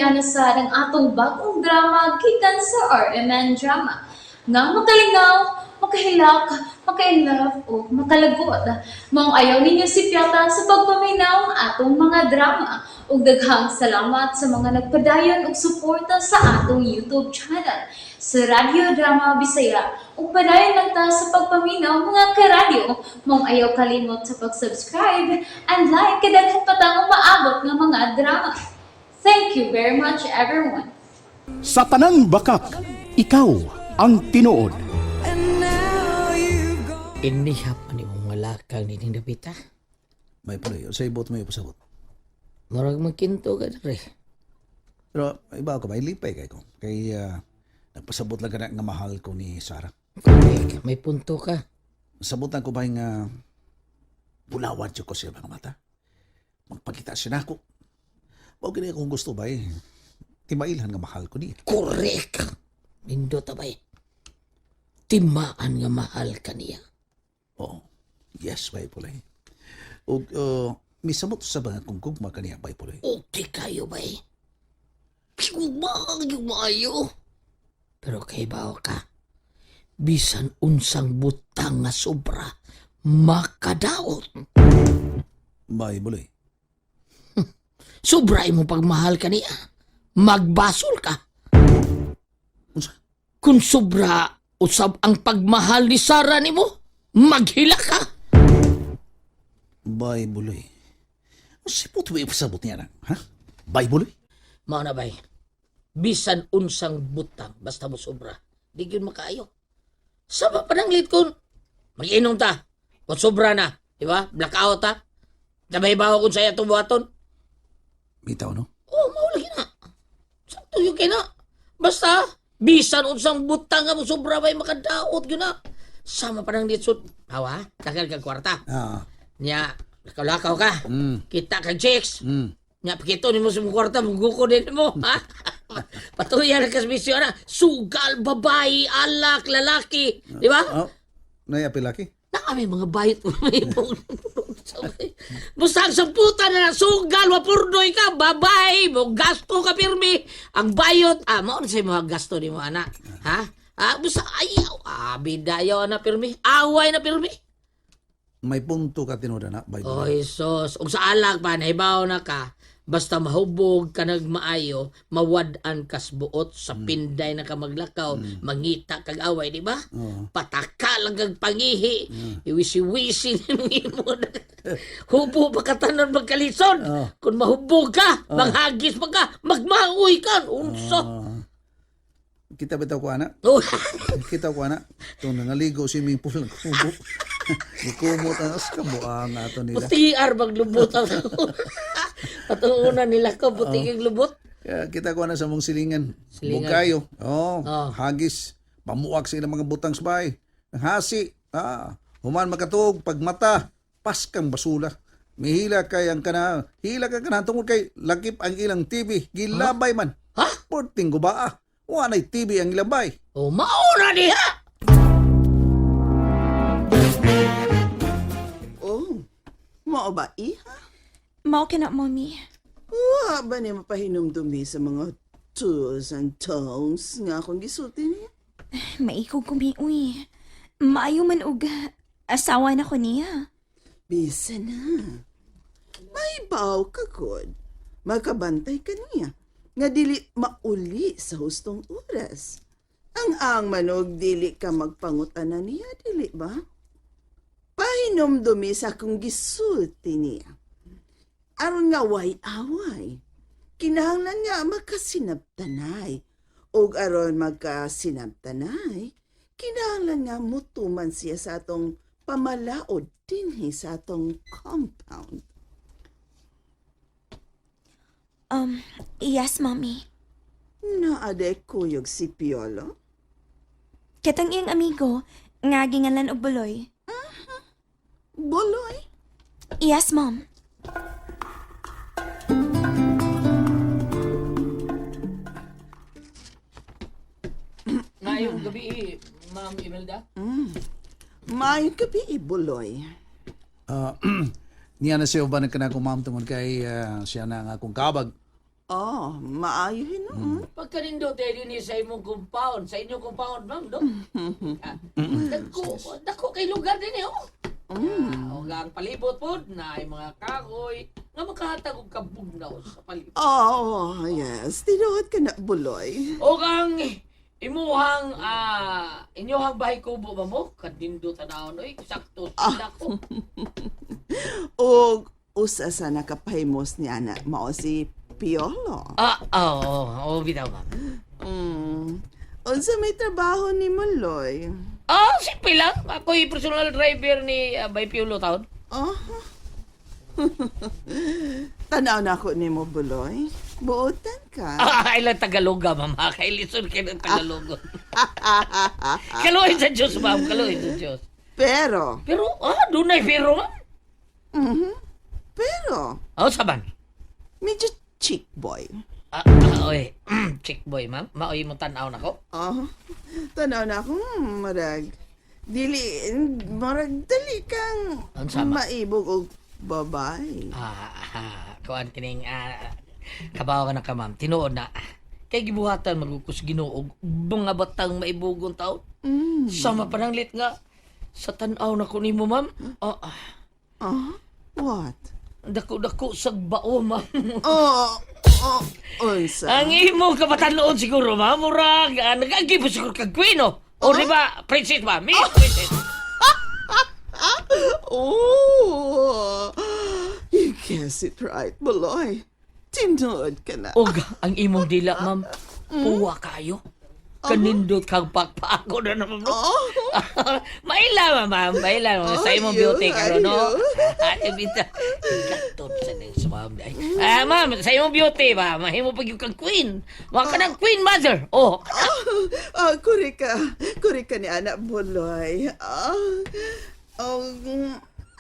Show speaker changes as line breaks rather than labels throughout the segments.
Niya na sa ang atong bagong drama gikan sa RMN Drama. Nga makalingaw, makahilak, makainlove o makalagot. Maong ayaw ninyo sipyata sa pagpaminaw ang atong mga drama. Ug daghang salamat sa mga nagpadayon og suporta sa atong YouTube channel sa Radyo Drama Bisaya. Ug padayon lang ta sa pagpaminaw, mga karadyo. Maong ayaw kalimot sa pag-subscribe and like kay daghan pa tang umaabot nga mga drama. Thank you very much, everyone.
Sa tanang bakak, ikaw ang tinuod.
Inihap man imong malakang ni Ning Dapita.
May puloy. Sa ibot may pasabot.
Murag magkinto ka dere.
Pero iba ako ba? Lipay kay ko. Kay nagpasabot lang ka na nga mahal ko ni Sarah.
Correct. May punto ka.
Sabutan ko ba yung bulawad siya ko siya mga mata? Magpakita siya na ako. Mao gini akong gusto ba eh. Timailhan nga mahal ko niya.
Correct. Nindot abay. Timaan nga mahal ka niya.
Oo. Yes, bay pulay. Ug misamot sa ba kung gugma kaniya, bay pulay.
Okay kayo bay. Gugma yung maayo. Pero kay bao ka. Bisan unsang butang nga sobra, makadaot.
Bay buloy.
Sobra imong pagmahal ka niya. Magbasol ka.
Unsa?
Kung sobra usab ang pagmahal ni Sarah nimo, maghila ka.
Bay buloy. Unsa po tuwi pasabot niya na? Ha? Bay buloy?
Mao na bay. Bisan unsang butang basta mo sobra, di gyud makaayo. Sama pa nang lit kun mag-inom ta. Kung sobra na, di ba? Blackout ta. Sabay ba kung saya itong buhaton?
Bitaw no?
Oh, mao lagi na. Sakto yun kay na. Basta, bisan unsang butang nga mo sobra bay makadaot gyud na. Sama pa nang litsod. Hawa, tagal kag kwarta. Nya, lakaw-lakaw ka. Kita kag chicks. Nya, pakito nimo sa mong kwarta, muguko din mo. Ha? Patuyan ka sa misyo na. Sugal, babae, alak, lalaki. Di ba?
Oh, nay apilaki.
Na kami mga bayot. Basta ang samputan na sugal, wapurdoy ka, babae, mo gasto ka pirmi. Ang bayot, mao na sa mga gasto ni mo, anak. Ha? Ah, basta ayaw. Ah, bidayaw na pirmi. Away na pirmi.
May punto ka tinuod na, bay buloy.
Oy, sos. Ug sa alak pa, nahibaw na ka, basta mahubog ka nagmaayo, mawad-an kas buot sa pinday na ka maglakaw, mangita kag away, di ba?
Oo.
Pataka lang kag pangihi, iwisi-wisi nimo. Hubo pa ka tanan magkalisod.
Oo.
Kung mahubog ka, manghagis pa ka, magmaoy ka, unsa.
Kita bitaw ko ana.
Oh,
Kita ko ana. Ito nangaligo si swimming pool nagkubo. Gikumot ang as kabuang ato nila.
Puti ar maglubot ang. Patuuna nila ko, puti kag lubot.
Kaya kita ko ana sa mong silingan.
Silingan.
Bukayo. Oh,
Oh.
hagis. Pamuak sa ilang mga butang sa bahay. Ang hasi. Human makatuog pagmata, paskang basula. Mihila kay ang kana, hila ka kana tungod kay lakip ang ilang TV, gilabay man.
Ha?
Porting gubaa. Wa nay TV ang ilang bay.
Oh, mauna diha.
Oh, mao ba iha?
Mao ka na, Mommy.
Wa ba ni mapahinumdumi sa mga do's and don'ts nga akong gisulti niya?
Maikog kumiuy. Maayo man og asawa na ko niya.
Bisa na. May baw ka god. Makabantay ka niya. Nga dili mauli sa hustong oras. Ang manog dili ka magpangutana niya, dili ba? Pahinumdumi sa akong gisulti niya. Aron nga way away. Kinahanglan nga makasinabtanay. Og aron magkasinabtanay, kinahanglan nga mutuman siya sa atong pamalaod dinhi sa atong compound.
Yes, Mommy.
Naaday kuyog si Piolo.
Katang iyang amigo, nga gingalan og Buloy.
Buloy.
Yes, Mom.
Ngayong gabi, Ma'am Imelda.
Maayong gabi, Buloy.
Niya na siya uban kana ko ma'am tungod kay siya na ang akong kabag.
Oh, maayo hinuon.
Pagkanindo tayo din sa imong compound, sa inyong compound, ma'am, no? Ah, dako, dako kay lugar din eh, oh. Ah, og ang palibot po na ay mga kahoy nga makahatag og kabugnaw sa palibot.
Oh, yes. Tinuod ka na, Buloy.
Og ang imuhang inyohang bahay kubo ba mo? Kanindo tanawon oy, sakto sa dako.
Og usa sa nakapahimos ni ana mao si Piolo.
Ah, oo, oh, oh, bitaw, ma'am.
Unsa may trabaho ni Maloy?
Ah, simple lang. Ako'y personal driver ni Bay Piolo taon.
Oh. Tanaw na ako nimo, Buloy. Buotan ka.
Ah, ilang Tagaloga, ma'am. Ah, Kay lisod kayo ng Tagalogo. Kaluoy sa Diyos, ma'am. Kaluoy sa Diyos.
Pero,
Pero, dunay pero, ma'am.
pero,
Oh, saban.
medyo chick boy.
Ah, oy. Chick boy, ma'am. Maoy mo tanaw na ko.
Oh, tanaw na ako, marag. Dili, marag dali kang
Unsa, ma?
maibog og babae.
Kuan kining kabaw ka na ka, ma'am. Tinuod na. Kay gibuhatan magukos Ginoo og mga batang maibugon taon. Sama pa nang lit nga sa tan-aw na ko nimo, ma'am. Ah,
Oh, what?
dako-dako sa bao, ma'am.
Oh, unsa?
Ang imo kabatan-on siguro, ma'am. Murag, nag-agi po siguro kag queen, oh. O, di ba, princess ba? Miss princess.
Oh, you guess it right, Buloy. Tinuod ka na.
Og, ang imong dila, ma'am. Puwa kayo. Kanindot kang pakpaako na naman, bro.
Oh,
Maila, ma'am. Ma'am. Maila, ma'am. Sa imong
Ayo,
beauty karon no?
ayo.
Ay, bita. Gatot sa ning sa ma'am. Ay. Ah, ma'am, sa imong beauty ba? Mahimo pag yung kang queen. Wa ka ng queen mother. Oh,
oh, kuri ka. Kuri ka ni Anak Buloy. Oh, oh,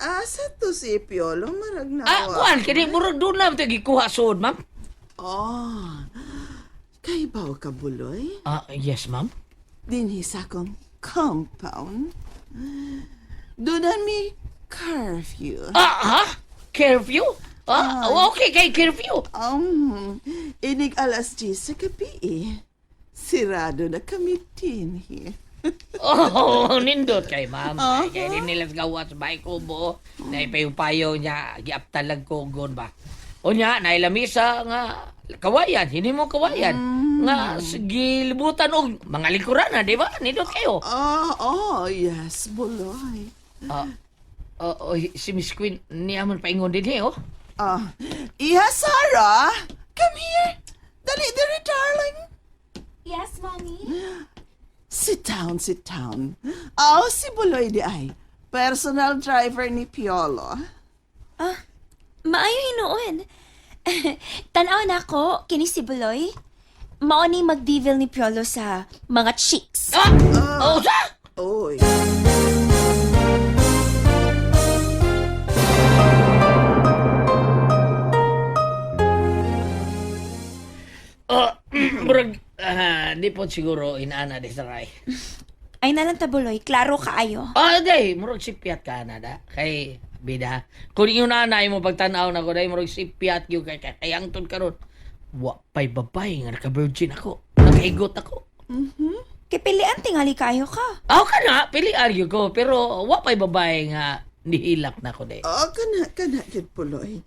asa to si Piolo? Marag na.
Kuan kini murag doon lang ito gikuha suod, ma'am.
Oh, kay baw ka, Buloy?
Ah, yes, ma'am.
Dinhi sa akong compound. Doon mi curfew.
Ah, ha? Curfew? Ah, okay kay curfew.
Inig alas 10 sa gabi eh. Sirado na kami dinhi.
Oh, nindot kay ma'am. Ay, kay din nila sa gawas bahay kubo. Naipayo-payo niya, giaptalag kogon ba. O niya, nailamisa nga kawayan, hindi mo kawayan. Nga gilibutan og mga lingkuran na, di ba? Nindot kayo.
Oh, oh, yes, Buloy.
Ah, oh, si Miss Queen niya man paingon din eh, oh.
Ah, Iha, Sarah! Come here! Dali, dali, darling!
Yes, mommy.
Sit down, sit down. Oh, si Buloy di ay. Personal driver ni Piolo.
Ah, maayo hinuon. Tanaw na ako, kini si Buloy. Mao ni magdivil ni Piolo sa mga chicks.
Ah! Oh, sa?
Oy.
Oh, murag, di po siguro inaana di saray.
Ay nalang ta Buloy, klaro kaayo.
Ah, day, murag sipyat ka na da. Kay bida. Kung yung nanay mo pagtanaw na ko day murag sipyat yung kay kay ang tun karon. Wa pay babay nga naka-virgin ako. Nakaigot ako.
Kay pilian tingali kayo ka.
Aw ka na, pili argue ko pero wa pay babay nga nihilak na ko day.
Oh, kana, kana, gyud Buloy.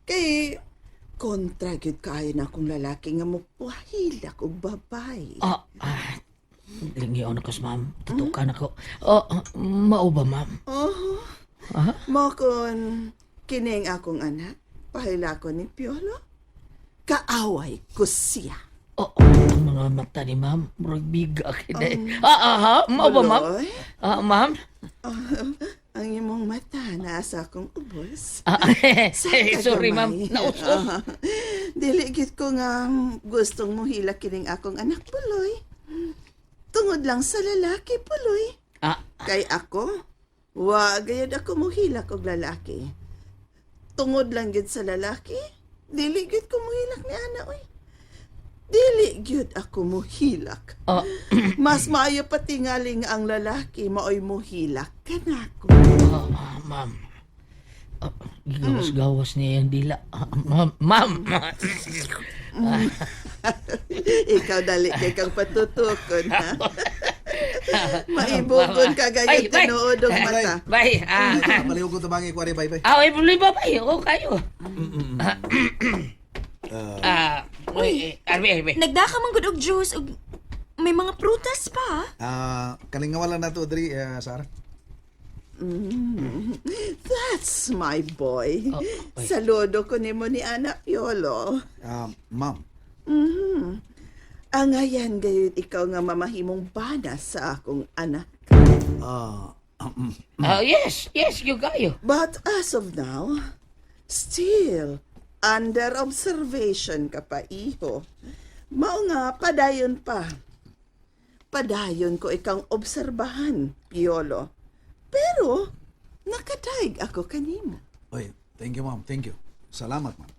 Kay, kontra gyud kaayo na akong lalaki nga mopuhilak og babae.
Ah, lingion ako sa ma'am. Tutukan ako. Oh, mao ba ma'am?
Oh,
Aha.
mo kon kining akong anak, pahilako ni Piolo. Kaaway ko siya.
Oh, ang mga mata ni ma'am, murag biga kini. Ah, ha? Mao ba ma'am?
Buloy,
Ah, ma'am?
ang imong mata nasa akong ubos.
Ah,
Sa
sorry ma'am,
kagamay.
nausos.
Ah, Dili gid ko nga gustong mohila kining akong anak Buloy. Tungod lang sa lalaki, Buloy.
Ah,
Kay ako, wa gayud ako mohilak og lalaki. Tungod lang gid sa lalaki, dili gid ko mohilak ni ana oy. Dili gyud ako mohilak. Mas maayo pa tingali nga ang lalaki maoy mohilak kanako.
Ma'am. Gawas-gawas niya yung dila. Ma'am, ma'am.
Ikaw dali kay kang patutukon, ha? Maibugon ka
Ay,
gayud
bay.
tinuod og mata.
Bay, ah.
Baliw ko tabangi ko ari, bay bay.
Ah, ay, problema bay. Oo, kayo. Ah, uy, arbi, arbi.
Nagdaka man gud og juice ug may mga prutas pa.
Ah, kalingaw lang na to diri, Sarah.
That's my boy.
Oh, ay.
Saludo ko nimo ni Ana Piolo.
Ah, ma'am.
Angayan gayud ikaw nga mamahimong bana sa akong anak.
Ah,
Ah, yes, yes, you kayo.
But as of now, still under observation ka pa, iho. Mao nga, padayon pa. Padayon ko ikang obserbahan, Piolo. Pero, nakadaig ako kanimo.
Oy, thank you, ma'am. Thank you. Salamat, ma'am.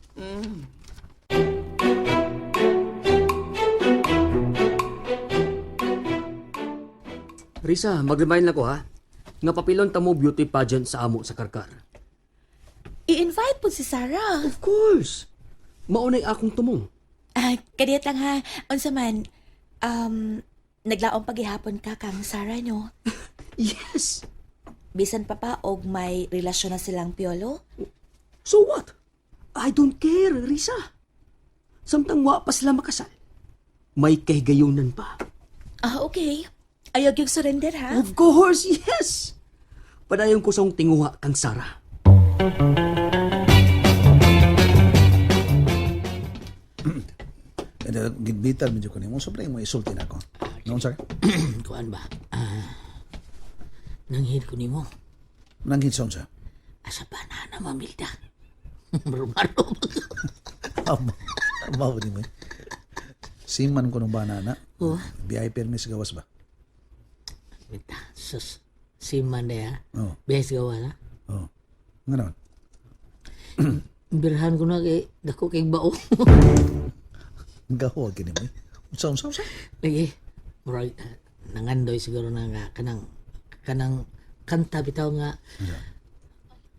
Risa, mag-remind lang ko ha. Nga papilon ta mo beauty pageant sa amo sa Karkar.
I-invite po si Sarah.
Of course. Maunay akong tumong.
Ah, kadiyot lang ha. Unsa man, naglaong paghihapon ka kang Sarah, no?
Yes.
Bisan pa pa og may relasyon na silang Piolo.
So what? I don't care, Risa. Samtang wa pa sila makasal. May kahigayunan pa.
Ah, okay. Ayaw yung surrender ha.
Of course, yes. Padayon ko sa tinguha kang Sarah.
Eh, Gidbitan medyo ko nimo. Sobrang mo isulti na ako. Noon sa
Kuan ba? Ah, nanghid ko nimo.
Nanghinson sa.
Asa pa na na mamilda. Marumaro.
Abaw di mo. Eh. Siman ko nung banana.
Oh.
Biyay permis gawas ba?
Bita, sus. Siman na ya.
Oo.
Bes gawa na.
Oh. Nga naman.
Birhan ko na kay dako kay bao.
Gawa gini mo. Eh. Unsa unsa unsa?
Lagi. Murag nangandoy siguro na nga kanang kanang kanta bitaw nga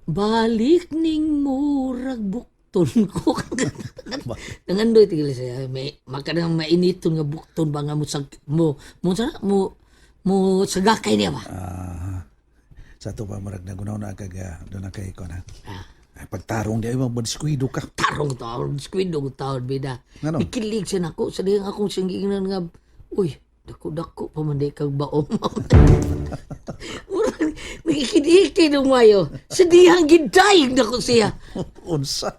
balik ning murag bukton ko. Nangandoy tigil siya may makanang mainiton nga bukton ba nga mo sag mo mo sa mo mo sagakay niya ba.
Ah. Sa to pa murag nagunaw na kag doon na kay ko na.
Ah.
Ay, pagtarong di ay mabadiskuido ka.
Tarong taon, squid og taon bida.
Ngano?
Ikilig siya nako sa dihang akong singginan nga uy, dako-dako pa man di kag baom. Murag nakikinig mayo. Sa dihang gidayeg nako siya.
Unsa?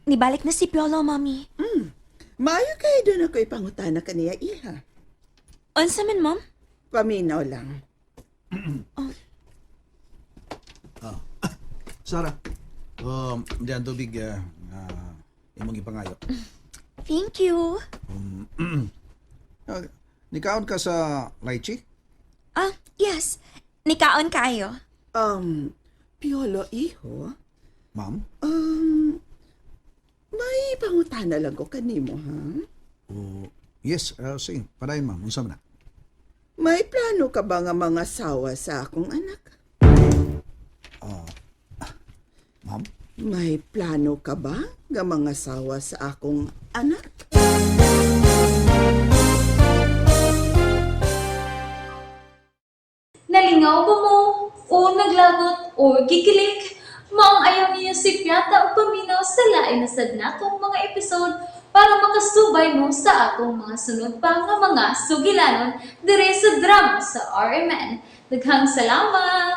Nibalik na si Piolo, Mami.
Maayo kay doon ako ipangutana kaniya, iha.
Unsa man, Mom?
Paminaw lang.
Sarah. Diyan tubig imong ipangayo.
Thank you.
Nikaon ka sa lychee?
Ah, yes. Nikaon kayo.
Piolo, iho,
Ma'am?
may pangutana lang ko kanimo, ha?
Oh, yes, sige. Padayon, ma'am. Unsa man na?
May plano ka ba nga mga sawa sa akong anak?
Ma'am?
May plano ka ba nga mga sawa sa akong anak?
Nalingaw ba mo? O naglagot o gikilig? Maong ayaw niyo si Piata o paminaw sa lain na sad natong mga episode para makasubay mo sa atong mga sunod pa nga mga sugilanon dire sa drama sa RMN. Daghang salamat!